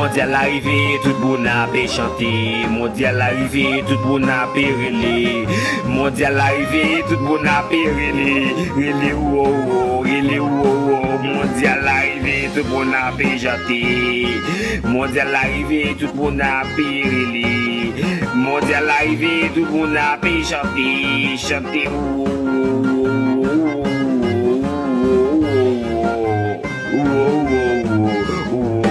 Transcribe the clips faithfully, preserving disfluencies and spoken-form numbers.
Mondyal la rive, tout moun ape chante. Mondyal la rive, tout moun ape rele. Mondyal la rive, tout moun ape rele. Rele, wo, wo, rele, wo, wo. Mondyal la rive, tout moun ape chante. Mondyal la rive, tout moun ape rele. Mondyal la rive, tout moun ape chante. Chante, wo, wo, wo, wo, wo, wo, wo, wo.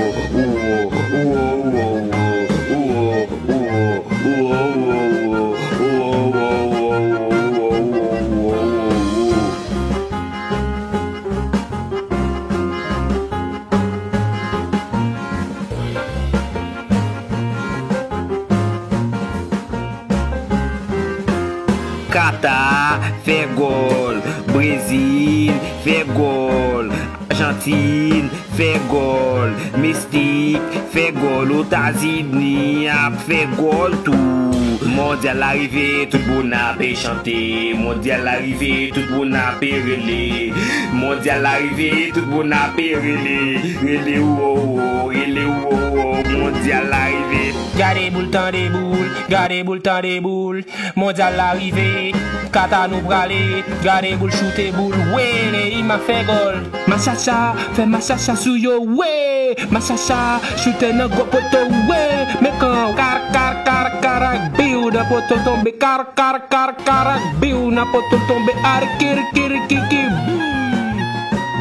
Kata fè gòl, Brezil fè gòl, Ajantin fè gòl, Meksik fè gòl, Etazini ap fè gòl tou. Mondyal la rive, tout moun ape chante. Mondyal la rive, tout moun ape rele. Mondyal la rive, tout moun ape rele. Rele, wo, wo, rele, wo, wo. Mondyal la rive. Gade boul, tande boul, gade boul, tande boul. Mondyal la rive, Kata nou prale. Gade boul, choute boul, we, Neymar fè gòl. Machacha, fè machacha sou yo, we. Machacha, choute nan gwo poto, we. Men kan, kar, kar, kar, kar, ak biw nan poto l tonbe, kar, kar, kar, kar, ak biw nan poto l tonbe, ar, kir, kir, kiki, boum.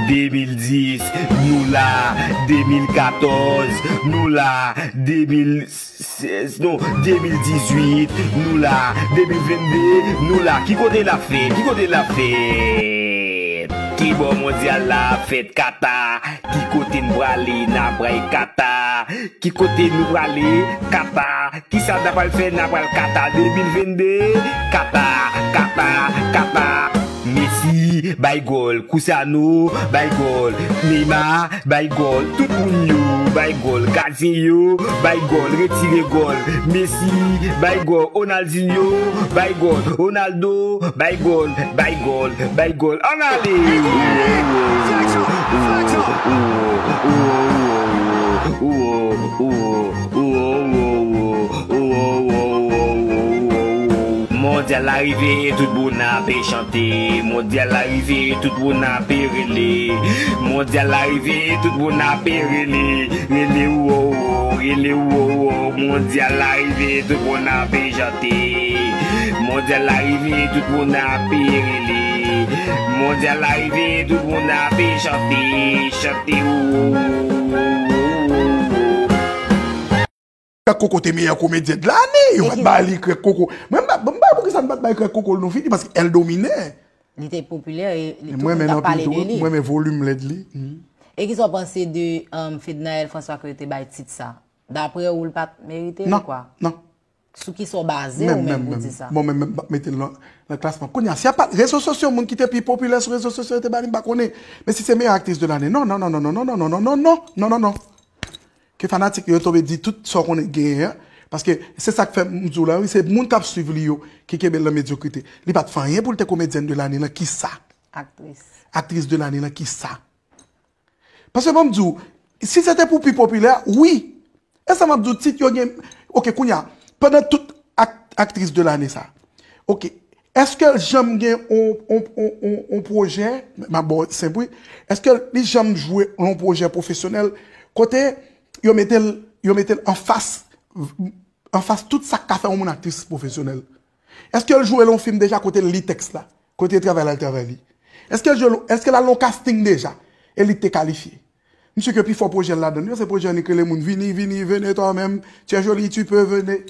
De mil dis, nou la. De mil katòz, nou la. De mil sèz, non, de mil dizuit, nou la. De mil vennde, nou la. Ki kote l ap fèt? Ki kote l ap fèt? Ki bò mondyal la ap fèt? Kata. Ki kote n prale? N a pral Kata. Ki kote nou prale? Kata. Kisa n a pral fè? N a pral Kata. De mil vennde, Kata, Kata, Kata. Messi bay gòl, Cristiano bay gòl, Neymar bay gòl, tout moun yo bay gòl, gadyen yo bay gòl, retire gòl, Messi bay gòl, Ronaldinho bay gòl, Ronaldo bay gòl, bay gòl, bay gòl, ann ale! Mondyal la rive, tout moun ape chante. Mondyal la rive, tout moun ape rele. Mondyal la rive, tout moun ape rele. Rele wo wo, rele wo wo. Mondyal la rive, tout moun ape chante. Mondyal la rive, tout moun ape rele. Mondyal la rive, tout moun ape chante. Chante wo wo wo. Krèk Koko te meyè komedyen de lane, yo pa t ba li Krèk Koko. Mwen, m pa, m pa wè poukisa nou pa t bay Krèk Koko l non fini, paske L domine. Li te popilè e li, tout moun t ap pale de li. Mwen renmen volim lèd li. E kisa w panse de, um, Fednaelle François ke yo te bay tit sa? Daprè ou, l pa t merite l kwa? Non. Sou kisa w baze w menm pou di sa? Bon, menm, menm, m p ap mete l nan, nan klasman. Kounye a, si a pa t rezo sosyo, moun ki te pi popilè sou rezo sosyo yo te ba li, m pa konnen. Men si se meyè aktris de lane, non, non, non. Ke fanatik li yo tonbe di tout sa w konnen genyen an. Paske se sa k fè m di w la, wi, se moun k ap swiv li yo ki kenbe l nan medyokrite. Li pa t fè anyen pou l te komedyèn de lane nan kisa? Aktris. Aktris de lane nan kisa? Paske ban m di w, si se te pou pi popilè, wi. E sa m ap di w, tit yo gen, oke, kounye a, pandan tout ak-, aktris de lane sa, oke, èske l janm gen on, on, on, on, on pwojè, m ap ba w senp wi, èske li janm jwe yon pwojè pwofesyonèl kote yo mete l, yo mete l anfas, anfas tout sa k ka fè yon moun aktris pwofesyonèl? Èske l jwe l yon fim deja kote l li tèks la, kote travay la l travay li? Èske l jwe l, èske l al yon casting deja e li te kalifye? M si ke pi fò pwojè l ladan l yo, se pwojè annik rele moun, vini, vini, venez toi-même, tu es jolie, tu peux, venez.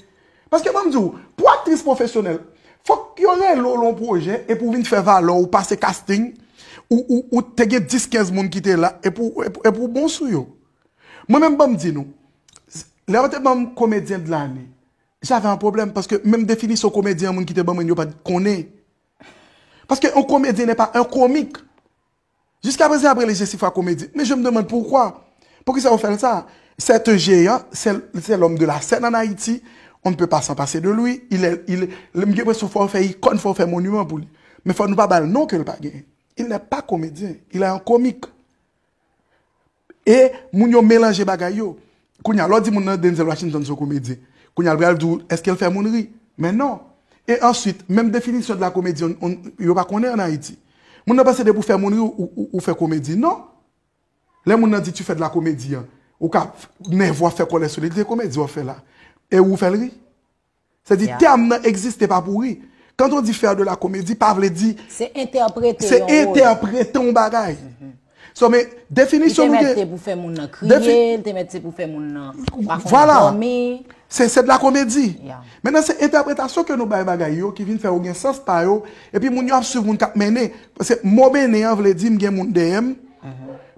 Paske ban m di w, pou aktris pwofesyonèl, fòk yo rele w l yon pwojè, epi w vin fè valè w, pase casting, ou, ou, ou te gen dis, kenz moun ki te la, epi w, epi, epi w bon sou yo. Mwen menm, ban m di nou, lè yo te ban m komedyen de lane, j'avais un problème, paske menm definisyon komedyen an, moun ki te ban mwen l yo pa t konnen. Paske un comédien n'est pas un comique. Jusqu'à présent, après les Jesifwa comédien. Mais je me demande pourquoi. Poukisa yo fè l sa? C'est un géant, c'est, c'est l'homme de la scène en Haïti. On ne peut pas s'en passer de lui. Il est, il, m gen enpresyon fò yo fè ikòn, fò yo fè moniman pou li. Men fò nou pa ba l non ke l pa genyen. Il n'est pas comédien, il est un comique. E moun yo melanje bagay yo. Kounye a, lè w di moun nan Denzel Washington se yon komedyen, kounye a, l pral di w, èske l fè moun ri? Men non. E answit, menm definisyon de la komedi, on, on, yo pa konnen ann Ayiti. Moun nan panse depi w fè moun ri, ou, ou, ou fè komedi. Non. Lè moun nan di tu fais de la comédie an, ou ka nève w ap fè kòlè sou li, li se komedi w ap fè la. E ou fè l ri. Se di tèm nan egziste pa pou ri. Quand on dit faire de la comédie, pa vle di Se entèprete se yon wòl. Entèprete yon bagay. So, men Li te definisyon nou mèt se gen. Pou fè moun nan Defi- kriye, li te mèt se pou fè moun nan pa konn Voilà. Dòmi. Se se de la komedi. Yeah. Mentnan, se entèpretasyon ke nou bay bagay yo ki vin fè yo gen sans pa yo. Epi moun yo ap swiv moun k ap mennen. Paske mo mennen an vle di m gen moun dèyè m.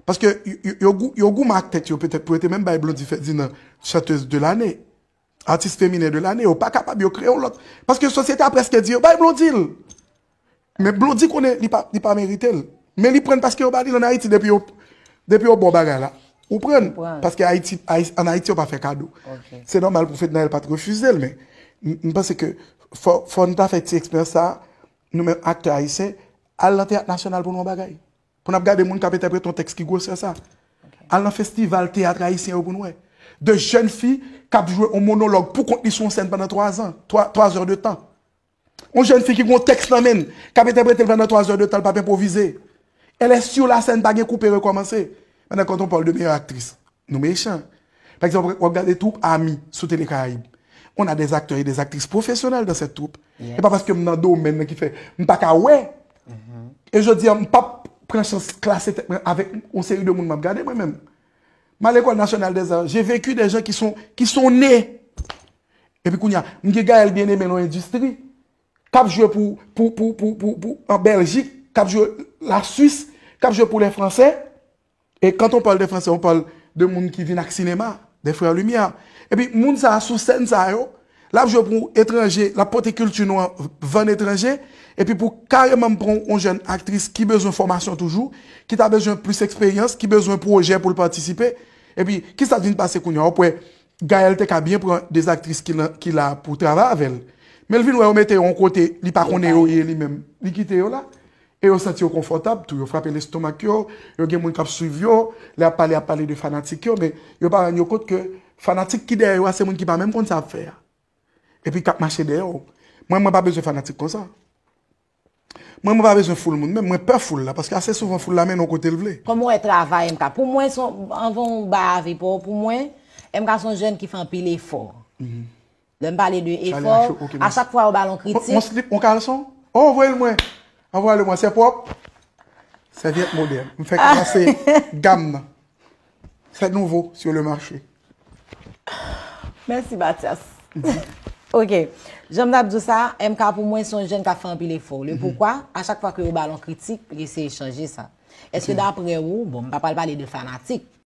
Paske yo- yo- yo gou- yo goumen ak tèt yo petèt pou yo te menm bay Blondie Ferdinand chanteuse de l'année, artiste féminin de l'année. Yo pa kapab, yo kreye yon lòt. Paske sosyete a prèske di yo bay Blondie l. Men Blondie konnen li pa, li pa merite l. Men li pran l paske yo ba li l ann Ayiti depi yo, depi yo ba w bagay la. Ou pran l. Ou pran l. Paske Ayiti, Ayi- ann Ayiti yo pa fè kado. Ok. Se nòmal pou Fednaelle pa t refize l, men m m panse ke fò, fò n ta fè ti eksperyans sa, nou menm aktè ayisyen, al nan Teyat Nasyonal pou nou yon bagay. Pou n ap gade moun k ap entèprete yon tèks ki gwosè sa. Al nan festival teyat ayisyen yo pou n wè. De jèn fi k ap jwe yon monològ pou kont li sou yon sèn pandan twa zan, twa, twa zè de tan. Yon jèn fi ki gen yon tèks nan men l, k ap entèprete l pandan twa zè de tan, l p ap enpwovize. Elle est sur la scène, pa gen koupe rekòmanse. Maintenant, quand on parle de meilleure actrice, nou mechan. Pa egzanp, w ap gade twoup Ami sou Tele Karayib. On a des acteurs et des actrices professionnels dans cette troupe. E pa paske m nan domèn nan ki fè m pa ka wè. E jodi a, m p ap pran chans klase tèt mwen avèk yon seri de moun m ap gade mwen menm. M al École Nationale des Arts, j'ai vécu des gens qui sont, qui sont nés. Epi kounye a, m gen Gaëlle Bien-Aimé nan endistri, k ap jwe pou, pou, pou, pou, pou, pou, an Bèljik, k ap jwe la Suisse, k ap jwe pou lè Fransè. E quand on parle de Français, on parle de moun ki vin ak sinema, des frères Lumière. Epi moun sa a sou sèn sa yo, l ap jwe pou etranje, l ap pote kilti nou an vann etranje. Epi pou kareman m pran yon jèn aktris ki bezwen fòmasyon toujou, ki ta bezwen plis eksperyans, ki bezwen pwojè pou l patisipe. Epi, kisa k vin pase kounye a? W ap wè, Gaëlle te ka byen pran de aktris ki la, ki la pou travay avè l. Men l vin wè yo mete yo yon kote, li pa konnen yo ye li menm. Li kite yo la. E yo santi yo konfòtab tou. Yo frape lestomak yo, yo gen moun k ap swiv yo, lè y ap pale, y ap pale de fanatik yo, men yo pa rann yo kont ke fanatik ki dèyè yo a, se moun ki pa menm konn sa y ap fè a. Epi k ap mache dèyè w. Mwen, mwen pa bezwen fanatik konsa. Mwen, mwen pa bezwen foul moun menm, mwen pè foul la, paske ase souvan foul la mennen w kote l vle. Kòman w wè travay M K? Pou mwen, se yon- anvan w bay avi pa w, pou mwen, M K se yon jèn ki fè anpil efò. Lè m pale de Chale efò, a cho, ok, a mèsi. Chak fwa yo ba l yon Yon kritik, slip, yon kalson? Oh, voye l mwen. Envoie le mwen, c'est propre. Serviette moderne. M fèk pase gam nan. C'est nouveau sur le marché. Mèsi, Mathias. Ok. Jan m t ap di w sa, M K pou mwen se yon jèn k ap fè anpil efò. Le poukwa, a chak fwa ke yo ba l yon kritik, li eseye chanje sa. Èske dapre ou, bon, m pa pral pale de fanatik,